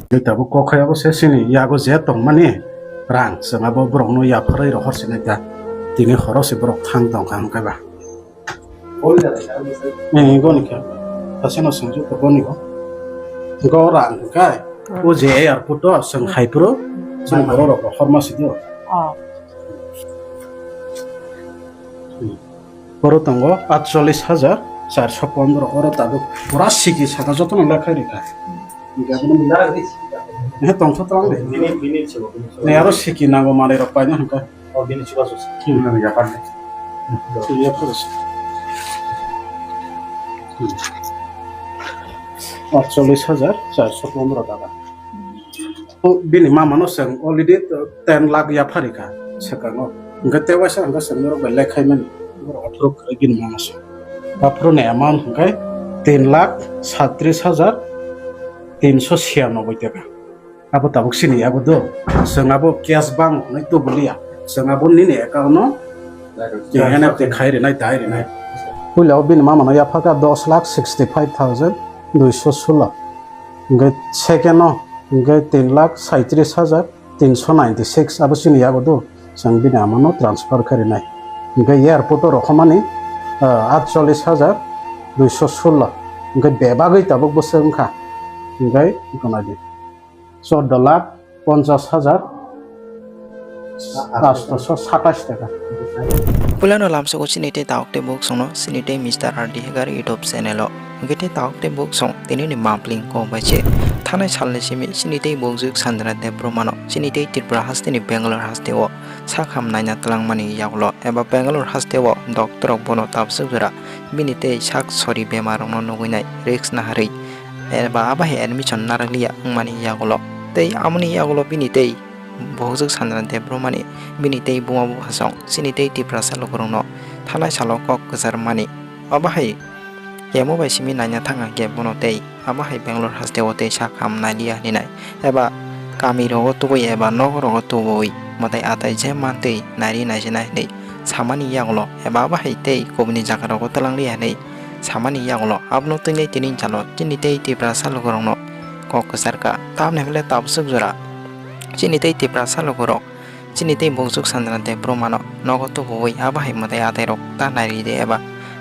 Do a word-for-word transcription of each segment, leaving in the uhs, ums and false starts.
Tei tabuk kok hai abo se chini yago je tongmani rang, chwng abo borokno yapharwi rohor sinai ta. Tini horo se borok thang tongkha hwnkhe ba. Eh, goni kha. Thaseno sengju ko goni go. Go rang kai. O je airport o chwng hai phuru chwng borok rok rohor ma si do. Oh. Oro tongo atchollis hajar charso pondro, oro tabuk pura siki saka jotono lekhai rikha. He tongtho tong de. Ne aro siki nango manwi rok paina hwnka. Atchollis hajar charso pondro taka. O bini mama no chwng already ten lakh yapharikha swkango. Hwnkhe tei waisa hwnkhe chwng norok bai lekhaimani. Borok aphuru kwrwi bini mama se. Aphuru ni amount hwnkhe tin lakh saitris hajar tinso siyanoboi taka. Abo tabuk sini yago do. Chwng abo cash bank hwnwi tubuliya. Chwng abo nini account no N F T khai rinai, dai rinai. Puila o bini mama no yaphaka dos lakh sixty five thousand duiso sulo. Hwnkhe second o hwnkhe tin lakh saitris hajar tinso ninety six, abo chini yago do. Chwng bini ama no transfer kharinai. Hwnkhe airport o rohormani, ah, atchollis hajar duiso sulo. Hwnkhe bebagwi tabuk bwswk wngkha. Hwnkhe gwnadi chordo lakh ponchas hajar atso satais taka. Puilano lamsogo chini tei tawk tei buk songno chini tei Mister R D Hegar YouTube channel o. Hwnkhe tei tawk tei buk song tini ni mapling kok bai se. Thanai salni simi chini tei bukjwk Sanjana Debbarma no chini tei Tripura hasteni Bangalore hasteo sak ham naina twlangmani yagulo eba Bangalore hasteo doctor rok bono tabswk jora bini tei sak sori bemar rokno nugwi nai risk naharwi eba abahi admission narwkliya wngmani yagulo. Tei amoni yagulo bini tei Buhukjwk Sanjana Debbarmani bini tei buma buphasong chini tei Tiprasa lukurokno thanai salo kok kwcharmani. Obo hai kemo bai simi naina thang khe bono tei abo hai Bangalore hasteo tei sak ham nailiya hinwi nai eba kami rogo tubui eba nogo rogo tubui mwtai atai je mantwi nairi naijina hinwi samani yagulo eba abo hai tei kubuni jaga rogo twlangliya hinwi samani yagulo abono twi nai tini salo chini tei Tiprasa lukurokno kok kwcharkha tamni hwnle tabswk jora. Chini tei Tiprasa lukurok chini tei Buhukjwk Sanjana Debbarmano nogo tubuwi abo hai mwtai atairok ta nairide eba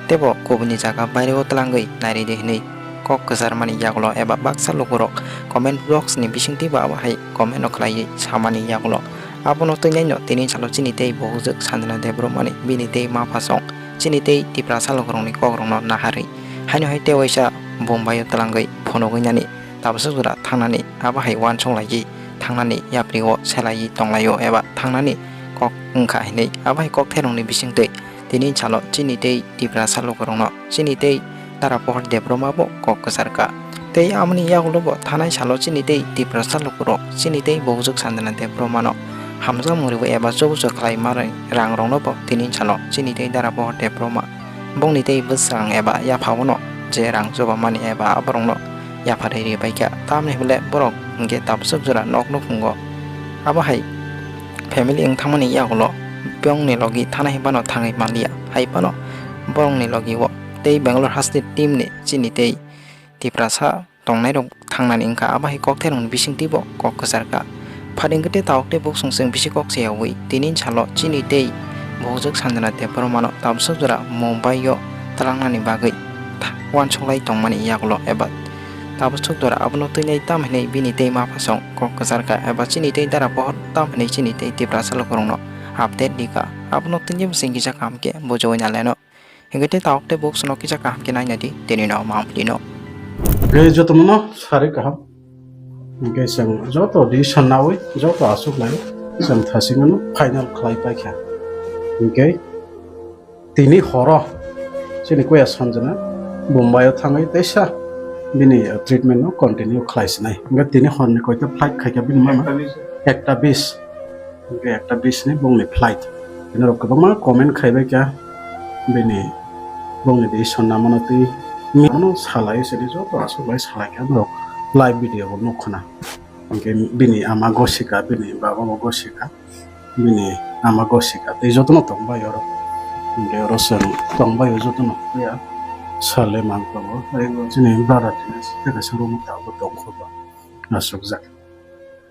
teibo kubuni jaga baireo twlangwi nairide hinwi kok kwcharmani yagulo eba baksa lukurok comment box ni bisingtwibo abo hai comment no khlaiwi samani yagulo. Abono twi naino tini salo chini tei Buhukjwk Sanjana Debbarmani bini tei maphasong chini tei Tiprasa lukurokni kokrokno naharwi haino hai tei waisa Bombai o twlangwi phunugwi nani tabswk jora thangnani abo hai uansuk laiwi thangnani yapri o selaiwi tonglaio eba thangnani kok wngkha hinwi abo hai kokthairokni bisingtwi tini salo chini tei Tiprasa lukurokno chini tei Dara Pohor Debbarma bo kok kwcharkha. Tei amoni yagulo bo thanai salo chini tei Tiprasa lukurok chini tei Buhukjwk Sanjana Debbarmano hamjakmung riwi eba chubuchur khlai manwi rangrokno bo tini salo chini tei Dara Pohor Debbarma bongni tei bwswkang eba yaphaono je rang chubamani eba aborokno yapharwi ribaikha, tamni hwnle borok hwnkhe tabswk jora nok nukhungo. Abo hai family wng thangmani yagulo bongni logi thanai phano thangwi manliya, hai phano borokni logi o tei Bangalore haste team ni chini tei Tiprasa tongnairok thangnani wngkha, abo hai kokthairokni bisingtwibo kok kwcharkha. Pharingkhe tei tawk tei buksong chwng bisi kok sayawi tini salo chini tei Buhukjwk Sanjana Debbarmano tabswk jora Mumbai o twlangnani bagwi tha-, uansuk lai tongmani yagulo eba tabswk jora abono twi nai tam hinwi bini tei maphasong kok kwcharkha eba chini tei Dara Pohor tam hinwi chini tei Tiprasa lukurokno update rikha. Abono twi nai bwswng kisa kaham khe bujogwi nalaino. Hingke tei tawk tei box no kisa kaham khe naina di, tini no mampli no. Hingke joto no sari kaham. Hingke chwng joto di sanawi, joto aswk lai, chwng thasing no final khlai paikha. Hingke tini horo, chini kuya Sanjana, Mumbai o thangwi teisa bini, uh, treatment no continue khlai sinai. Hingke tini horni koita flight khaikha bini mama? Ekta bis. Hingke ekta bis ni bongni flight. Bini rok kwbangma comment khaibai kha bini bongni decision namano twi mano salai sini joto aswk bai salai kha borok live video bo nuk khna. Hingke bini ama gosika, bini baba bo gosika, bini ama gosika tei jotono tongbai oro. Hingke oro chwng tongbai o jotono ya sale mang tongo. Tei chini brother tini kaisa room tabuk tongkho ba aswk jak.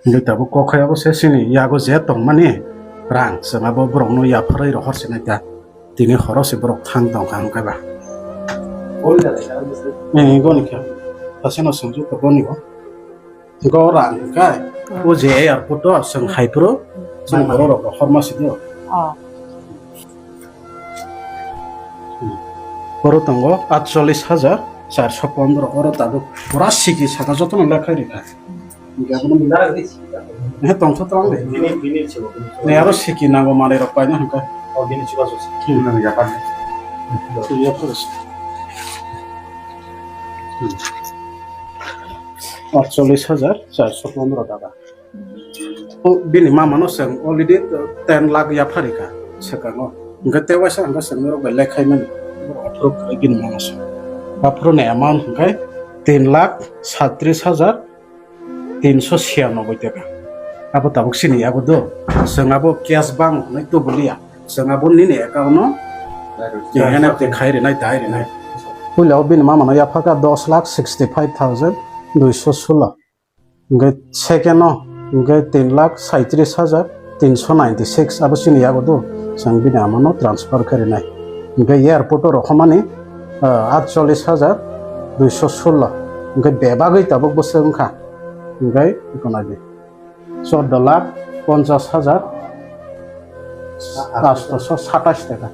Hingke tabuk kok hai abo se chini yago je tongmani rang, chwng abo borokno yapharwi rohor sinai ta. Tini horo se borok thang tongkha hwnkhe ba. Eh, goni khe. Haseno sengju ko goni go. Go rang kai. O je airport o chwng hai phuru, chwng borok rok rohor ma si do. Oh. Oro tongo atchollis hajar charso pondro, oro tabuk pura siki saka jotono lekhai rikha. He tongtho tong de. Ne aro siki nango manwi rok paina hwnkha. Atchollis hajar charso pondro taka. O bini mama no chwng already ten lakh yapharikha swkango. Hwnkhe tei waisa hwnkhe chwng norok bai lekhaimani. Borok aphuru kwrwi bini mama se. Aphuru ni amount hwnkhe tin lakh saitris hajar tinso siyanoboi taka. Abo tabuk sini yago do. Chwng abo cash bank hwnwi tubuliya. Chwng abo nini account no N F T khai rinai, dai rinai. Puila o bini mama no yaphakha dos lakh sixty five thousand duiso solo. Hingke second o hingke tin lakh saitris hajar tinso ninety six, abo chini yago do, chwng bini ama no transfer khe rinai. Hingke airport o rohormani, ah, atchollis hajar duiso solo. Hingke bebagwi tabuk bwswk wngkha. Hingke iko naidi, chordo lakh ponchas hajar atso satais taka.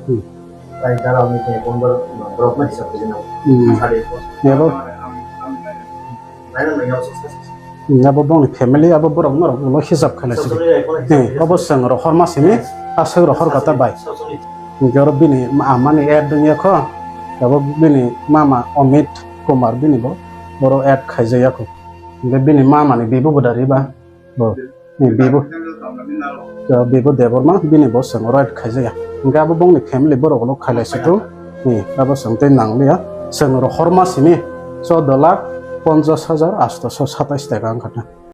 Hmm. Hmm. Abo Hmm, abo bongni family, abo borok norok ulo hisab khlai sidi. Hmm, obo chwng rohor ma simi, aswk rohor kata bai. Hingke oro bini ma-, amani add wngya kho, abo bini mama Amit Kumar bini bo, boro add khaijak ya kho. Hingke bini mama ni bibu bo da riba, bo. Ni bibo, ya, bibo Debbarma, bini bo chwng right khaijaya. Hingke abo bongni family borok ulo khailai se thung. Ni abo chwng tei nangliya. Chwng rohor ma simi chordo lakh ponchas hajar atso satais taka wngkha na.